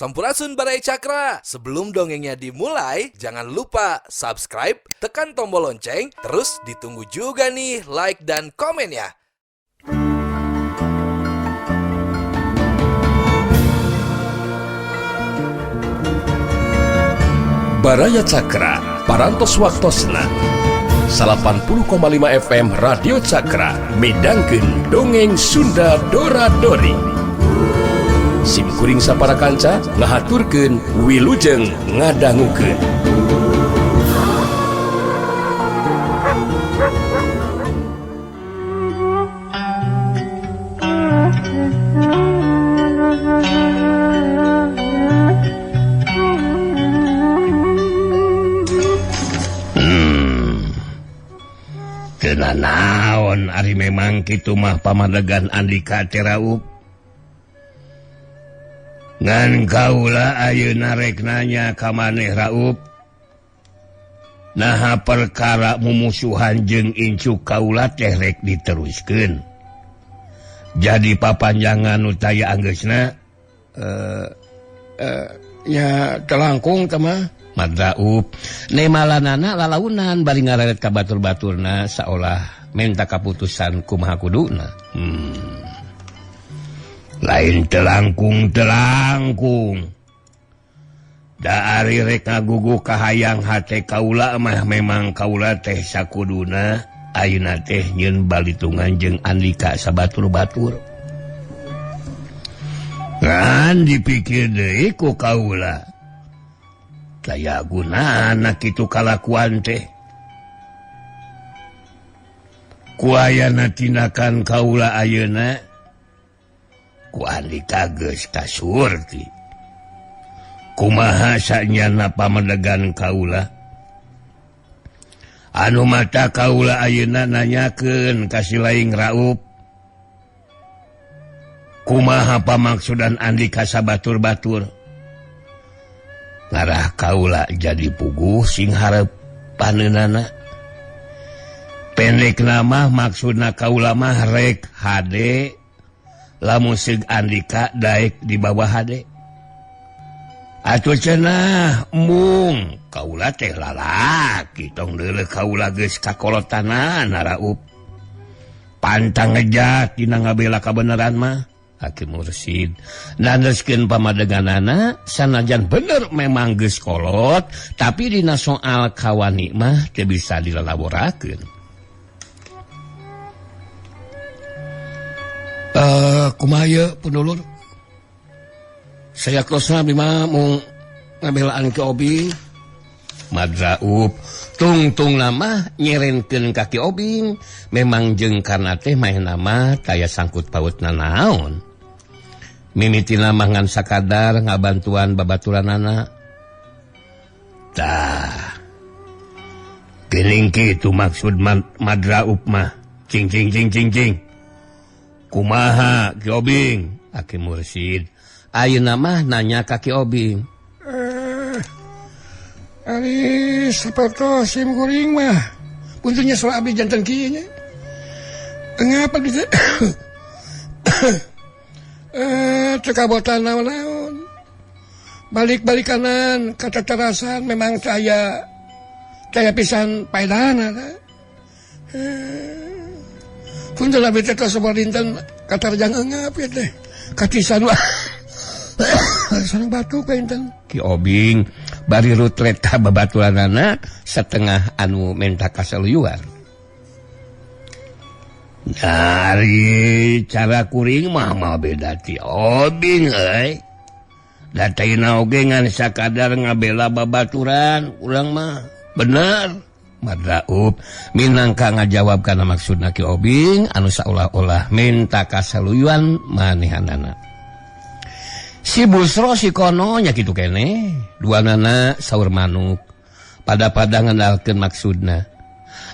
Sampurasun Baraya Cakra. Sebelum dongengnya dimulai, jangan lupa subscribe, tekan tombol lonceng, terus ditunggu juga nih like dan komennya. Baraya Cakra, Parantos Waktosna 80,5 FM Radio Cakra midangkeun dongeng Sunda Dora Dori. Sim kuring sapara kanca ngahaturkeun wilujeng ngadangukeun. Teu naon ari memang kitu mah pamadegan Andika teh raup. Ngan kaula ayeuna rek nanya ka maneh raup. Naha perkara mumusuhan jeung incu kaula teh rek diteruskeun. Jadi papanjangan nu taya anggeusna nya telangkung teh mah. Madraup nemalanana lalaunan bari ngareret ka batur-baturna saolah menta kaputusan kumaha kuduna. Lain telangkung-telangkung. Da ari rek ngagugu kahayang hate kaula mah memang kaula teh sakuduna ayeuna teh nyeun balitungan jeung Andika sabatur-batur. Ngan dipikir deui ku kaula. Kaya gunana kitu kalakuan teh. Ku ayana tindakan kaula ayeuna ku Andika geus kasurti. Kumaha sanyana pamadegan kaula? Anu mata kaula ayeuna nanyakeun ka si laing raup. Kumaha pamaksudan Andika sabatur-batur? Ngarah kaula jadi puguh sing hareup paneunana. Pendek nama maksudna kaula mah rek hade lamun seug Andika daek di bawah hade. Atuh cenah embung kaula teh lalaki tong deuleuh kaula geus kakolotanana raup. Pantang ngejat dina ngabela kabeneran mah. Hakim Mursid nandeskeun pamadeganana sanajan bener memang geus kolot tapi dina soal kawani mah teu bisa dilalaborakeun. Kumaha ieu punulur? Saya krosna abdi mah mung ngabelaan ke Obing. Madraup tungtung nama nyerenkeun ka Ki Obing memang jeung karna teh maehna mah taya sangkut pautna naon. Mimitina mah ngan sakadar ngabantuan babaturanana. Tah. Geuning kitu maksud Madraup mah. Cing cing cing cing cing. Kumaha Ki Obing? Aki Mursid ayeuna mah nanya ka Ki Obing. Ari sapertos sim kuring mah. Puntennya soal abdi janten kieu nya. Ngapa bisa? Teu kabotan naon-naon. Balik-balik kanan katatarasan memang saya pisan paedana. Punten abdi teh tos sabar dinten katarjang eungap ieu teh. Katisan sareng batuk kainten. Ki Obing bari rutret ka babaturanana setengah anu menta kasaluyuan. Dari cara kuring mah mah beda ti Obing euy. Da teh oge ngan sakadar ngabela babaturan urang mah bener. Madraup minangka ngajawab kana maksudna Ki Obing anu saolah-olah minta kasaluyuan manehanana. Si Busro si kono nya kitu keneh duanana saur manuk pada-pada ngandalkeun maksudna.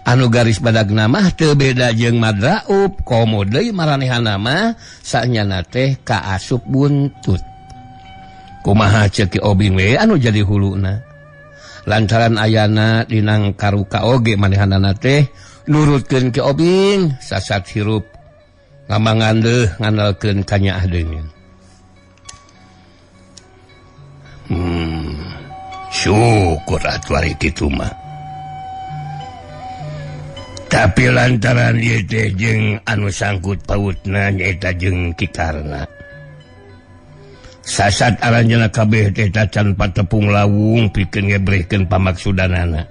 Anu garis badagna mah teu beda jeung Madraup komo deui maranehana mah sanyana teh kaasup buntut. Kumaha ceuk Ki Obing we anu jadi huluna. Lantaran ayana dinang karuka oge manehanana teh nurutkeun Ki Obing sasat hirup ngamangan deuh ngandalkeun kanyaah deungeun. Syukur atuh ari kitu mah. Tapi lantaran ieu teh jeung anu sangkut pautna nyaeta jeung Ki Karna. Sasat aranjeunna kabeh teh tacan patepung lawung pikeun ngebrehkeun pamaksudanana.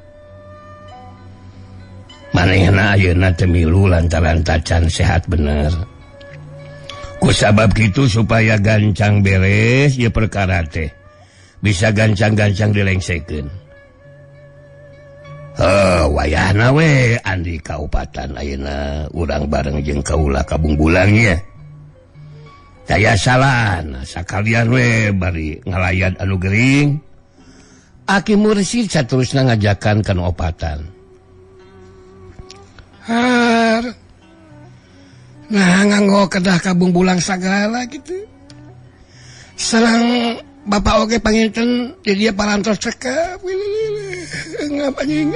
Manehna ayeuna teu milu lantaran tacan sehat bener. Kusabab kitu supaya gancang beres ieu perkara teh bisa gancang-gancang dilengsekeun. Heuh, wayahna we Andi kaupatan ayeuna urang bareng jeung kaula kabungbulang nya. Daya salahna sakalian we bari ngalayan anu gering. Aki Mursid saterusna ngajakan kana opatan. Har. Nah nganggo kedah kabungbulang sagala gitu. Sareng bapak oge panginten di dia parantos cekap ngap anjing.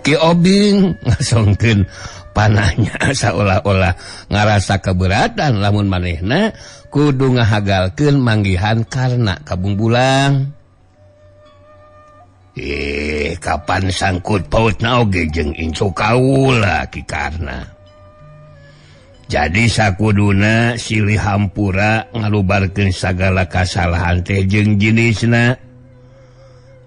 Ki Obing ngasongkeun panahnya seolah-olah ngarasa keberatan lamun manehna kudu ngahagalkeun manggihan Karna kabungbulang. Kapan sangkut pautna oge jeung incu kaula Ki Karna. Jadi sakuduna silih hampura ngalubarkeun sagala kasalahan teh jeung jinisna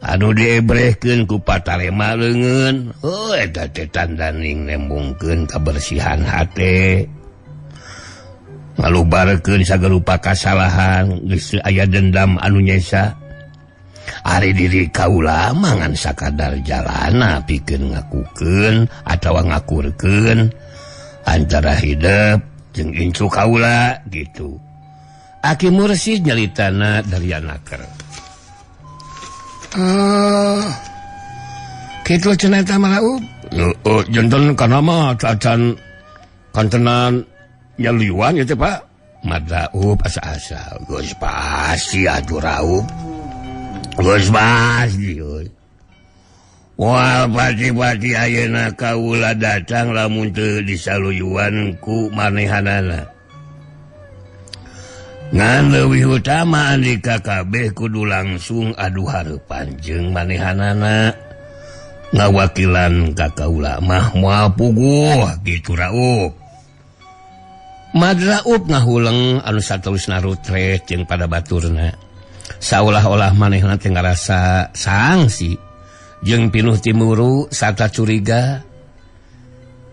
anu diebrehkeun ku patarema leungeun. Heuh, eta teh tandaning nembungkeun kabersihan hate. Ngalubarkeun sagarupa kasalahan geus aya dendam anu nyesa. Ari diri kaula mah ngan sakadar jalana pikeun ngakukeun atawa ngakurkeun antara hidup jeung incu kaula gitu. Aki Mursid nyalitana dari anaker. Kitu cenah eta mah Raub. Janten kana mah cacan kantenan nyaliwan ieu teh Pak. Madraub asa-asa geus pasti atuh Raub. Geus pasti euy. Wah, pati-pati ayeuna kaula datang lamun teu disaluyuan ku manehanana. Ngan leuwih utama andika kabeh kudu langsung adu hareupan jeung manehanana. Ngawakilan ka kaula mah moal puguh kitu Raub. Madraub ngahuleng anu saterusna rutreh jeung pada baturna. Saolah-olah manehna teh ngarasa sangsi jeung pinuh timuru sarta curiga.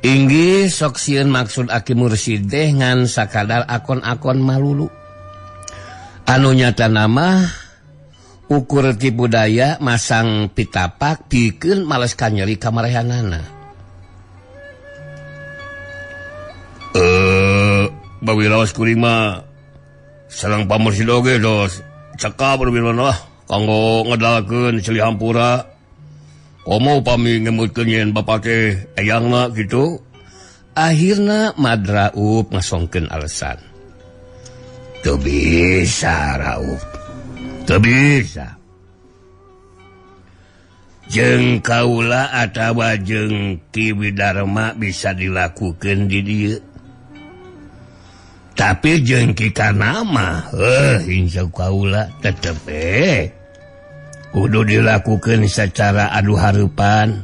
Inggih sok sieun maksud Aki Mursid teh ngan sakadar akon-akon malulu. Anu nyatana mah ukur ti budaya masang pitapak pikeun males kanyeri ka marehanana. Bawilaos kuring mah sareng Pamursid oge tos cekap lah kanggo ngedalkeun silih hampura. Komo upami ngemutkeun yen bapak teh eyangna gitu. Akhirna Madraub ngasongkeun alasan. Teu bisa Raub, teu bisa. Jeung kaula atawa jeung Ki Widarma bisa dilakukeun di dieu. Tapi jeung Ki Karna mah heuh incu kaula tetep kudu dilakukan secara adu hareupan.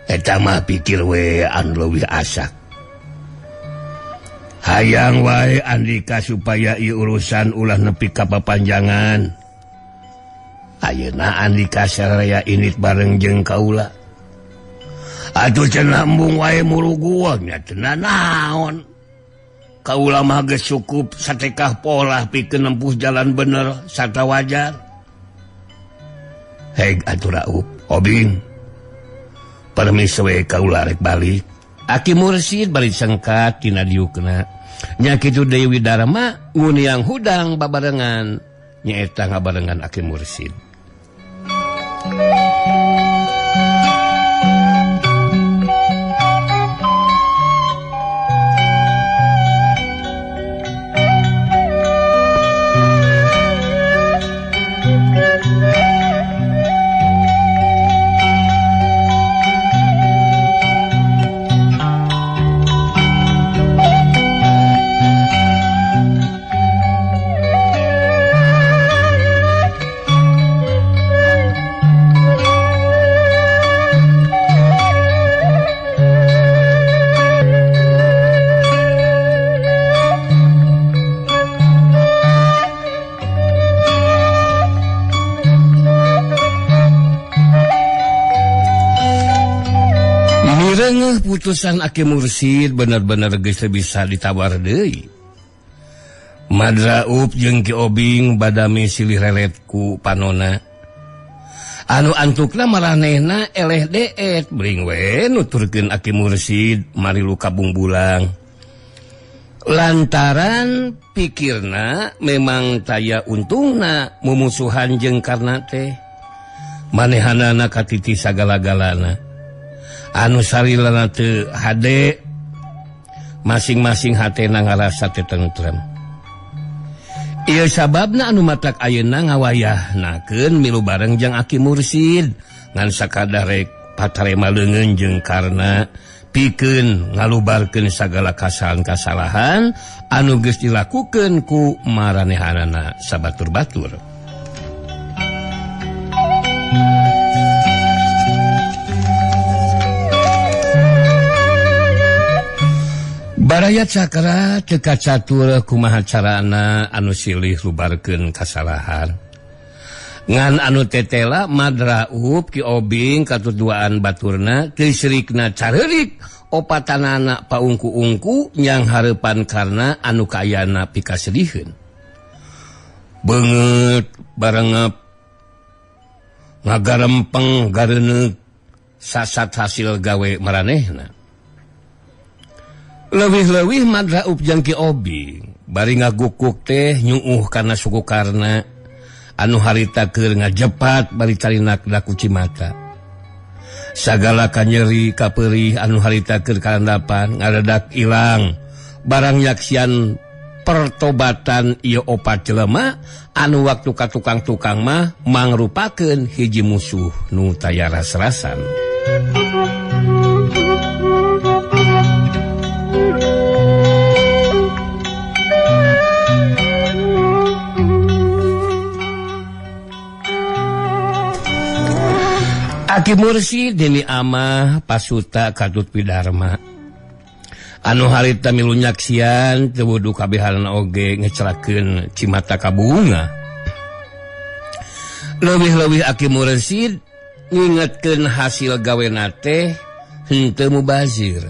Eta mah pikir we anu leuwih asak. Hayang wae Andika supaya ieu urusan ulah nepi ka papanjangan. Ayeuna Andika saraya init bareng jeung kaula. Atuh cenah embung wae muruguan nya cenah naon. Kaula mah geus cukup satekah polah pikeun nempuh jalan bener sarta wajar. Heg atuh Raub, Obing. Permisi we kaula rek balik. Aki Mursid bari sengkat tina diukna. Nya kitu Dewi Dharma nguniang hudang babarengan nyaeta ngabarengan Aki Mursid. Ngadengeuh putusan Aki Mursid bener-bener geus teu bisa ditawar deui. Madraub jeung Ki Obing badami silih relet ku panona. Anu antukna maranehna eleh deet bring we nuturkeun Aki Mursid marilu kabungbulang. Lantaran pikirna memang taya untungna mumusuhan jeung Karna teh. Manehanana katiti sagala-galana. Anu sarilana teu hade masing-masing hatena ngarasa teu tentrem. Ieu sababna anu matak ayeuna ngawayahnakeun milu bareng jeung Aki Mursid ngan sakadar rek patarema leungeun jeung Karna pikeun ngalubarkeun sagala kasalahan-kasalahan anu geus dilakukeun ku maranehanana sabatur-batur. Baraya Cakra teu kacatur kumaha carana anu silih lubarkeun kasalahan. Ngan anu tetela Madraub Ki Obing katuduaan baturna teu sirikna careurik opatanana paungku-ungku nyang hareupan Karna anu kaayana pikasediheun. Beungeut barengep ngagarempeng gareuneuh sasat hasil gawe maranehna. Leuwih-leuwih Madraub jeung Ki Obing bari ngagukuk teh nyuuh kana suku Karna anu harita keur ngajepat bari carinak daku cimata. Sagala kanyeri kapeurih anu harita keur karandapan ngadadak ilang barang nyaksian pertobatan ieu opat jelema anu waktu ka tukang-tukang mah mangrupakeun hiji musuh nu taya ras-rasan. Aki Mursid demi amah pasuta katut pidarma anu harita milu nyaksian teu wudu kabehanana oge ngecelakeun cimata kabunga. Leuwih-leuwih Aki Mursid ngingetkeun hasil gawena teh henteu mubazir.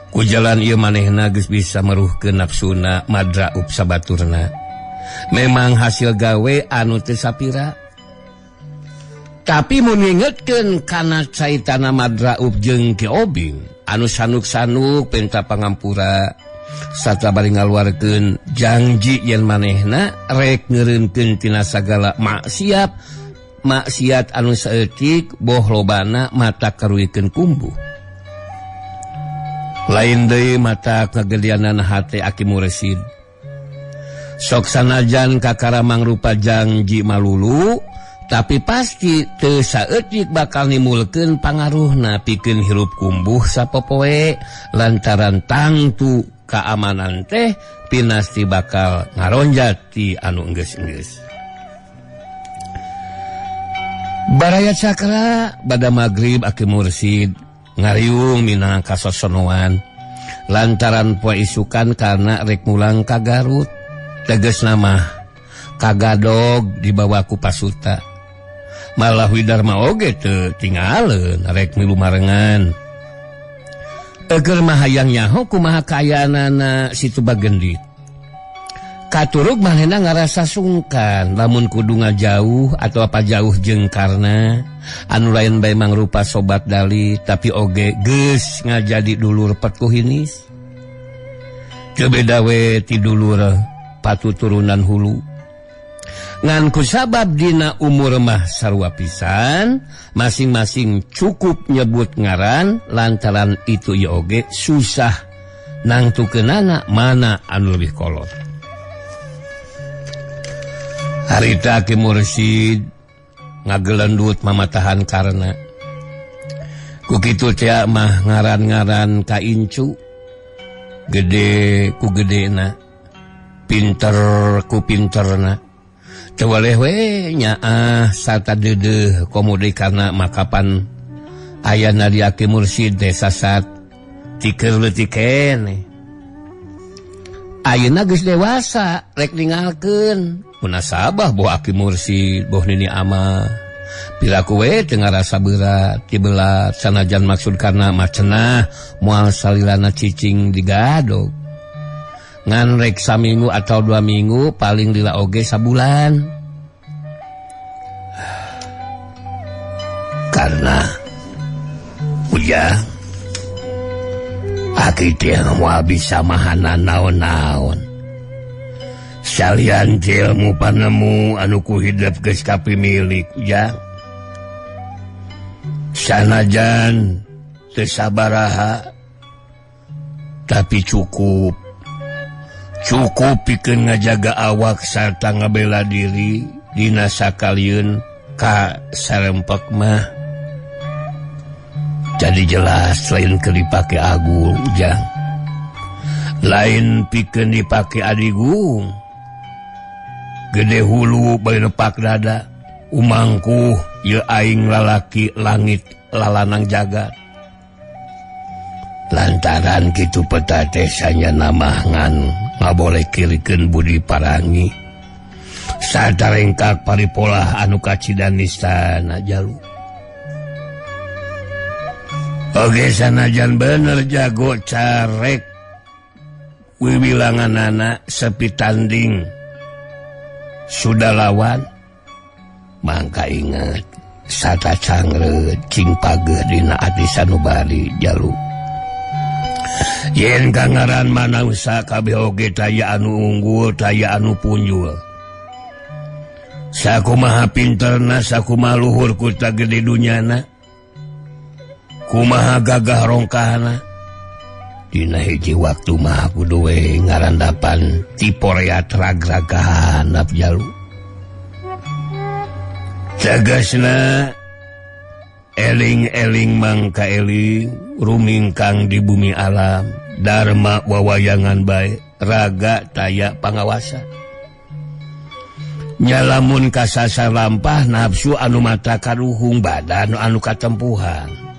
Ku jalan ieu manehna geus bisa meruhkeun nafsuna Madraub sabaturna. Memang hasil gawe anu teu sapira, tapi mun ngingetkeun kana caitana Madraub jeung Ki Obing anu sanuk-sanuk penta pangampura sarta bari ngaluarkeun janji yen manehna rek ngeureunkeun tina sagala maksiat anu saeutik boh lobana mata karuikeun kumbuh. Lain deui mata kagedianan hate Aki Mursid. Sok sanajan kakara mangrupa janji malulu, tapi pasti teu saeutik bakal nimulkeun pangaruhna pikeun hirup kumbuh sapopoe lantaran tangtu kaamanan teh pinasti bakal ngaronjat ti anu enggeus-enggeus. Baraya Cakra bada magrib Aki Mursid ngariung minang kasosonoan lantaran poe isukan karena rek mulang ka Garut tegasna mah kagadog dibawa ku pasuta. Malah Widarma oge teu tingaleun rek milu marengan. Eger mah hayang nyaho kumaha kaayaanana Situ Bagendit. Katurug manehna ngarasa sungkan lamun kudu ngajauh atau apa jauh jeung Karna anu lain bae mangrupa sobat dali tapi oge geus ngajadi dulur petkuhinis. Teu beda we ti dulur patuturunan hulu. Ngan kusabab dina umur mah sarua pisan, masing-masing cukup nyebut ngaran lantaran itu ieu oge susah nangtukeunana mana anu leuwih kolot. Harita Ki Mursid ngagelendut mamatahan Karna. Ku kitu tea mah ngaran-ngaran ka incu, gede ku gedena, pinter ku pinterna. Teu waleh we nyaah sarta deudeuh komo deui karna makapan ayana di Aki Mursid teh sasat tikeur leutik keneh. Ayeuna geus dewasa rek ningalkeun munasabah boh Aki Mursid boh nini amah. Piraku we teu ngarasa berat tibelat sanajan maksud karna mah cenah moal salilana cicing digadog. Ngan rek saminggu atau 2 minggu paling lila oge sabulan. Karena ujang aki teh moal bisa mahanan naon-naon. Salian ilmu panemu anu ku hidep geus kapimilik ujang. Sanajan teu sabaraha tapi cukup. Cukup pikeun ngajaga awak sarta ngabela diri dina sakalieun ka sarempek mah. Jadi jelas lain keur dipake agung ujang. Lain pikeun dipake adigung. Gede hulu bari nepak dada umangkuh ye aing lalaki langit lalanang jagat. Lantaran kitu peta teh sanyana mah ngan ngaboleh kirikeun budi parangi satarengkak paripolah anu kacidan nistana jalu. Oge sanajan bener jago carek wiwilanganana sepi tanding sudah lawan mangka inget sata cangre cing pageuh dina ati sanubari jalu. Yen kangaran manausa kabeh oge taya anu unggul taya anu punjul. Sakumaha pinterna sakumaha luhur kuta gede dunyana kumaha gagah rongkahna dina hiji waktu mah kudu we ngarandapan tiporeat ragragahan jalu. Tegasna eling-eling mangka eling rumingkang di bumi alam dharma wawayangan bae raga taya pangawasa. Nyalamun kasasar lampah nafsu anu mata karuhung badan anu katempuhan.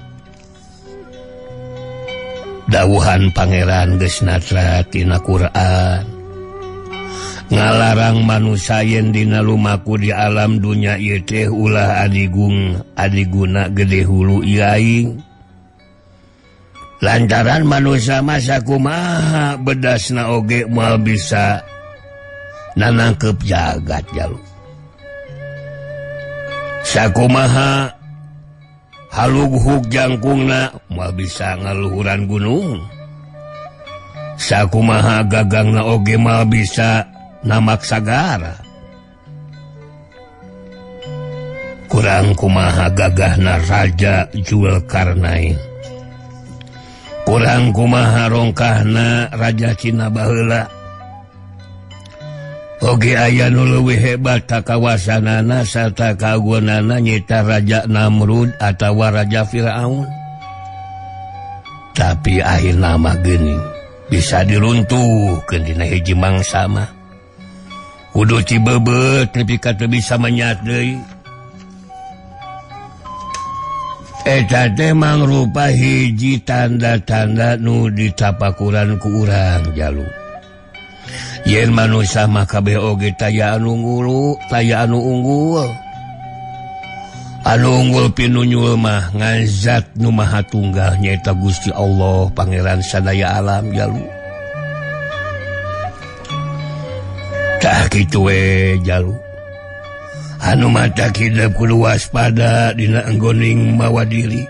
Dawuhan pangeran geus natra tina Quran ngalarang manusia yen dina lumaku di alam dunya ieu teh ulah adigung adiguna gede hulu ieu aing. Lantaran manusia mah sakumaha bedasna oge moal bisa nanangkep jagat jalu. Sakumaha halughug jangkungna moal bisa ngaluhuran gunung. Sakumaha gagangna oge moal bisa namak sagara. Kurang kumaha gagahna Raja Zulkarnain. Kurang kumaha rongkahna Raja Cina baheula. Oge aya nu leuwih hebat kakawasanana sarta kagunana nyita Raja Namrud atawa Raja Firaun. Tapi akhirna mah geuning bisa diruntuhkeun dina hiji mangsa mah. Kudu cibebeut nepi ka teu bisa menyat deui. Eta teh mangrupa hiji tanda-tanda nu ditapakuran ku urang jalu. Yen manusia mah kabeh oge taya anu ngulu, taya anu unggul. Anu unggul pinunyul mah ngan zat nu maha tunggal nyaeta Gusti Allah Pangeran sadaya alam jalu. Tah kitu we jalu. Anu mata hidup kudu waspada dina enggoning mawa diri.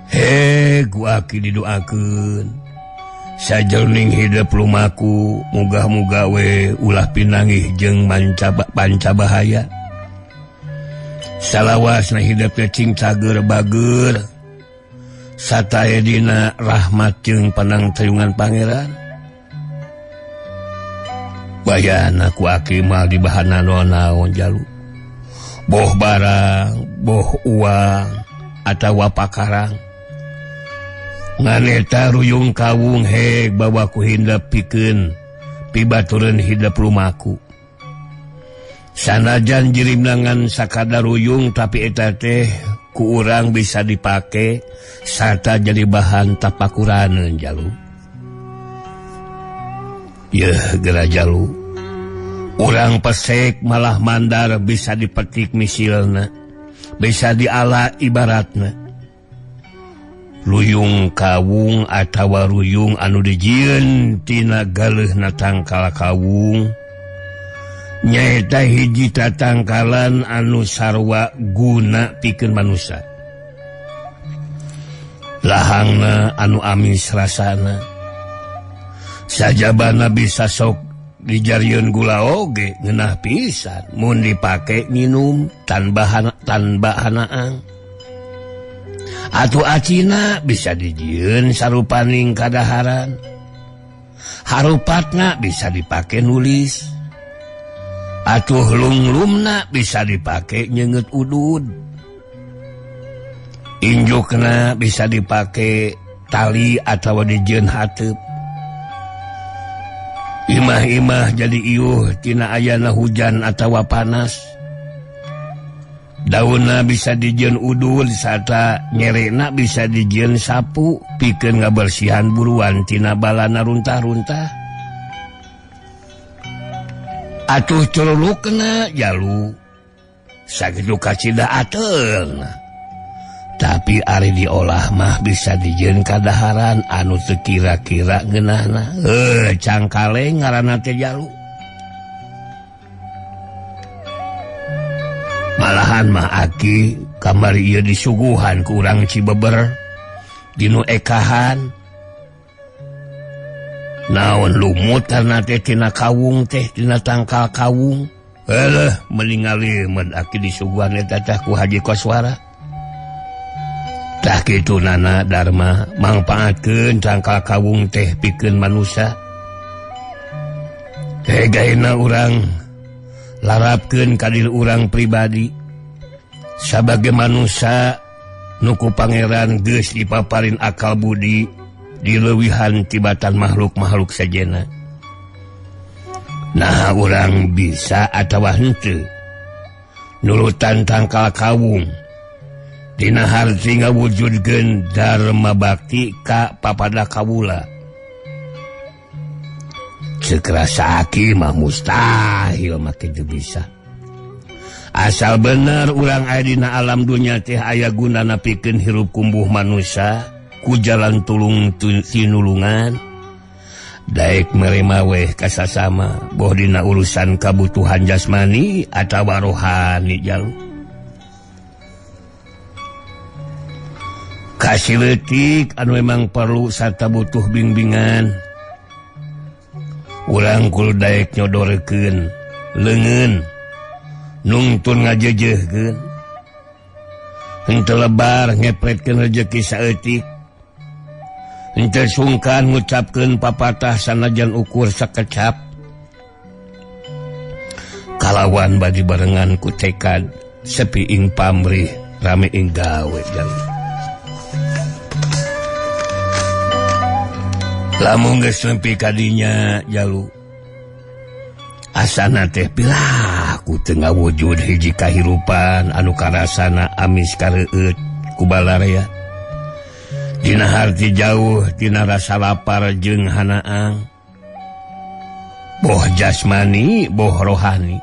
He ku aki didoakeun. Sajroning hidup lumaku muga-muga we ulah pinanggih jeung manca bahaya. Salawasna hidup teh cing cager bager. Satae dina rahmat jeung panangtayungan pangeran. Bayana ku aki mah dibahana naon jalu. Boh barang, boh uang atawa pakarang. Nganeta ruyung kawung heg bawa ku hindap pikeun pibatureun hidep lumaku. Sanajan jirimnangan sakadar ruyung tapi eta teh ku urang bisa dipake sarta jadi bahan tapakuraneun jalu. Yeuh geura jalu. Urang pesek malah mandar bisa dipetik misilna, bisa diala ibaratna. Ruyung kawung atawa ruyung anu dijieun tina galeuhna tangkal kawung nyaeta hiji tatangkalan anu sarwa guna pikeun manusa. Lahangna anu amis rasana, sajabana bisa sok dijarieun gula oge ngeunah pisan mun dipake minum tanpa hanaang. Atuh acina bisa dijieun sarupaning kadaharan, harupatna bisa dipake nulis, atuh lunglumna bisa dipake nyeungeut udud, injukna bisa dipake tali atawa dijieun hateup. Imah-imah jadi iuh tina ayana hujan atawa panas. Daunna bisa dijieun udul sarta nyerena bisa dijieun sapu pikeun ngabersihan buruan tina balana runtah-runtah. Atuh curulukna jalu sakitu kacida atelna. Tapi ari diolah mah bisa dijieun kadaharan anu teu kira-kira ngeunahna. Cangkaleng ngaranna teh jalu. Malahan mah aki kamari ieu disuguhan ku urang Cibeber dinu ekahan. Naon lumut karena teh tina kawung teh tina tangkal kawung. Eleh meningali mun aki disuguhan eta teh ku Haji Koswara. Tah kitu nana Dharma mangpaatkeun tangkal kawung teh pikeun manusa. Hegaina urang larapkeun ka diri urang pribadi sabagai manusa nu ku pangeran geus dipaparin akal budi dileuwihan tibatan makhluk-makhluk sejenna. Nah urang bisa atawa henteu nurutan tangkal kawung dina harti ngawujudkeun dharma bakti ka papada kawula. Ceuk rasa aki mah mustahil mah kitu bisa. Asal bener urang aya dina alam dunya teh aya gunana pikeun hirup kumbuh manusa ku jalan tulung tinulungan daek mere maweh ka sasama boh dina urusan kabutuhan jasmani atawa rohani jalu. Kasih leutik anu memang perlu sarta butuh bimbingan. Urang kudu daek nyodorkeun leungeun nungtun ngajejehkeun henteu lebar ngepretkeun rejeki saeutik, henteu sungkan ngucapkeun papatah sanajan ukur sakecap kalawan badi barengan ku tekad sepi ing pamrih rame ing gawe jalu. Lamun geus nepi ka dinya jalu asana teh piraku teu ngawujud hiji kahirupan anu karasana amis kareueut ku balarea. Dina harti jauh tina rasa lapar jeung hanaang, boh jasmani boh rohani.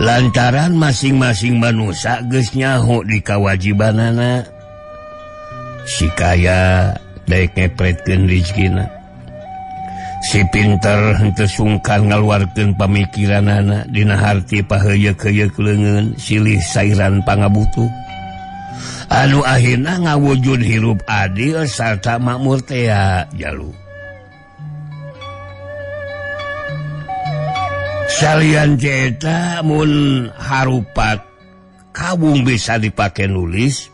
Lantaran masing-masing manusa geus nyaho di kawajibanana, si kaya daek ngepretkeun rizkina, si pinter henteu sungkan ngaluarkeun pamikiranana dina harti paheuyeuk-heuyeuk leungeun silih sairan pangabutuh anu akhirna ngawujud hirup adil sarta makmur tea jalu. Salian eta mun harupat kawung bisa dipake nulis,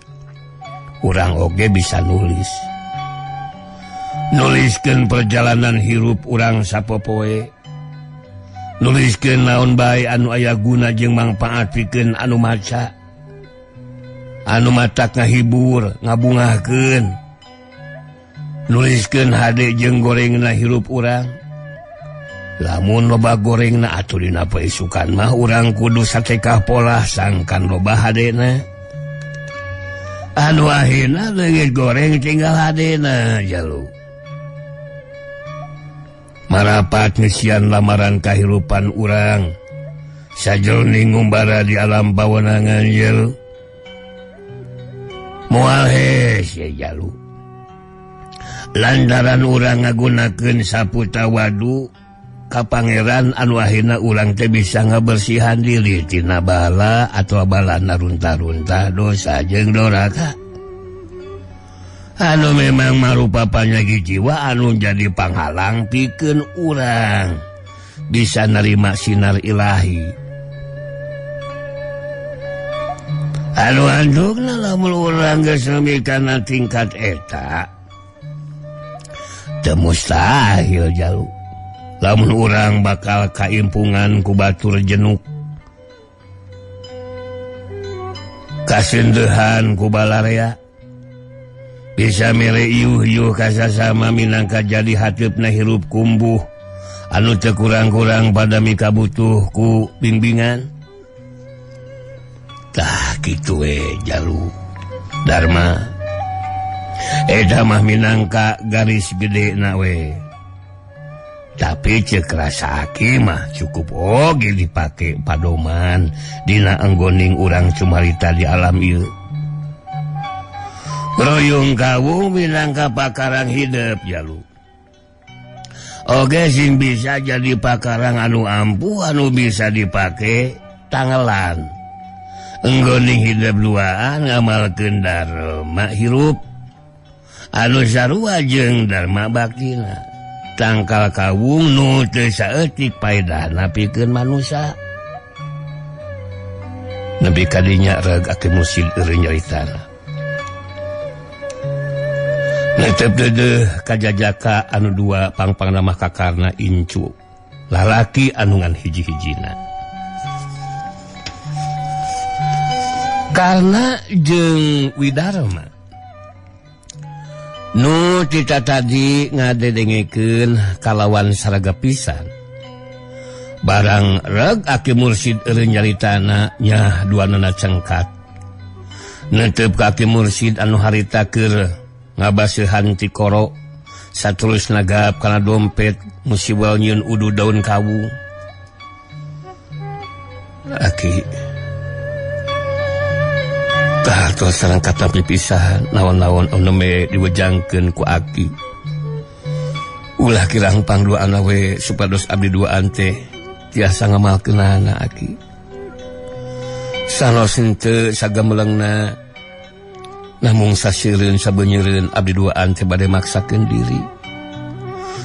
urang oge bisa nulis. Nuliskeun perjalanan hirup urang sapopoe, nuliskeun naon bae anu aya guna jeung mangpaat pikeun anu maca, anu matak ngahibur ngabungahkeun. Nuliskeun hade jeung gorengna hirup urang. Lamun loba gorengna atuh dina paisukan mah urang kudu satekah polah sangkan loba hadena. Anu akhirna leungit goreng tinggal hadena jalu. Marapat ngesian lamaran kahirupan urang sajroning ngumbara di alam pawenangan jelu. Moal hese jalu. Lantaran urang ngagunakeun sapu tawadu ka pangeran anu akhirna urang teh bisa ngabersihan diri tina bala atau balana runta-runta dosa jeung doraka. Anu memang marupa panyakit jiwa anu jadi panghalang pikeun urang bisa nerima sinar ilahi. Anu andukna lamun urang geus leuwih kana tingkat eta teu mustahil jalu lamun urang bakal kaimpungan ku batur jenuk kasendehan ku balarea bisa mere iuh-iuh kasasama minangka jadi hateupna hirup kumbuh anu teu kurang-kurang pada mikabutuh ku bimbingan. Tah kitu we jalu Dharma eta mah minangka garis gede na we. Tapi ceuk rasa aki mah cukup oge dipake padoman dina anggoning urang cumarita di alam ieu. Royong kawung minangka pakarang hidup jalu. Oge sing bisa jadi pakarang anu ampuh anu bisa dipake tangelan. Enggoning hidup duaan ngamalkeun dharma hirup anu sarua jeung dharma baktina. Tangkal kawung nu teu saeutik paedahna pikeun manusa. Nepi ka dinya reug aki musid eureun nyaritana. Netep deudeuh kajajaka anu dua pangpangna mah kakarna incu lalaki anu ngan hiji-hijina. Karna jeung Widarma nu tita tadi ngadedengekeun kalawan saraga pisan. Barang reg aki mursid eureun nyaritana nyah duanana cengkat. Netep ka aki mursid anu harita keur ngabaseuhan tikoro saterus nagap kana dompet musiwal nyieun udu daun kawung. Aki tah tos sareng katampi pisahan naon-naon anu nembe diwejangkeun ku aki. Ulah kirang pangduana we supados abdi duaan teh tiasa ngamalkeunana aki. Sanos henteu sagamelengna namung sasireun sabeunyereun abdi duaan teh bade maksakeun diri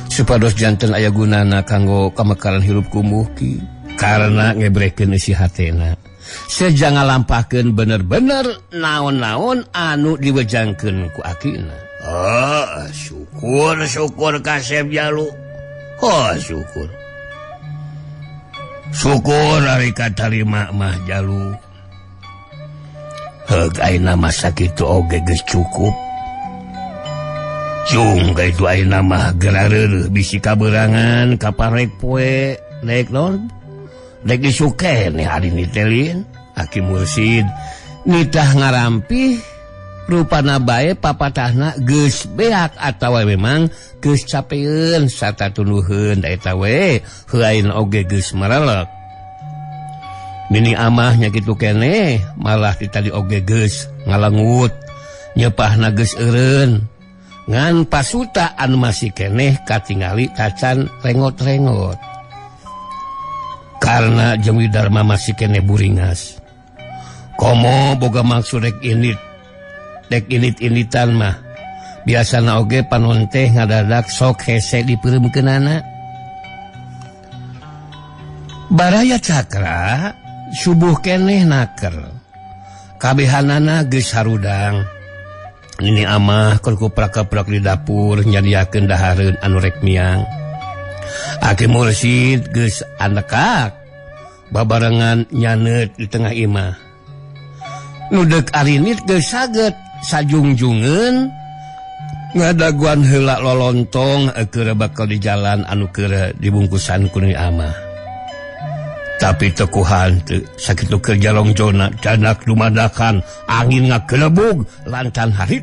supados janten aya gunana kanggo kamekaran hirup kumuh ki karena ngebrekeun isi hatena seja ngalampahkeun bener-bener naon-naon anu diwejangkeun ku akina. Oh, syukur syukur kasep jalu. Oh, syukur. Syukur ari katarima mah jalu. Heug ayeuna mah sakitu oge geus cukup. Cung ka itu ayeuna mah geura bisi kaberangan kaparek poe naik naon rek disuke nih hari nitelin aki mursid nitah ngarampih rupana bae papatahna geus beak atawa memang geus capeun sarta tunduheun da eta we heuain oge geus marelek. Nini amahnya kitu keneh malah ti tadi oge geus ngalengut nyepahna geus eureun ngan pasuta anu masih keneh katingali tacan rengot-rengot karena jeung Widarma masih keneh buringas komo boga maksud rek init dek init-initan mah biasana oge panon teh ngadadak sok hese dipeureumkeunana. Baraya Cakra subuh keneh naker kabehanana geus harudang. Nini amah keur kuprak-kaprak di dapur nyadiakeun dahareun anu rek miang. Aki mursid geus anekak babarengan nyaneut di tengah imah. Nu deuk arinit geus saget sajungjungeun ngadaguan heula lolontong keur bakal di jalan anu keur dibungkusan ku nini amah. Tapi tekuhan teu sakitu keur jalongjona canak dumadakan angin ngagelebug lantan harit.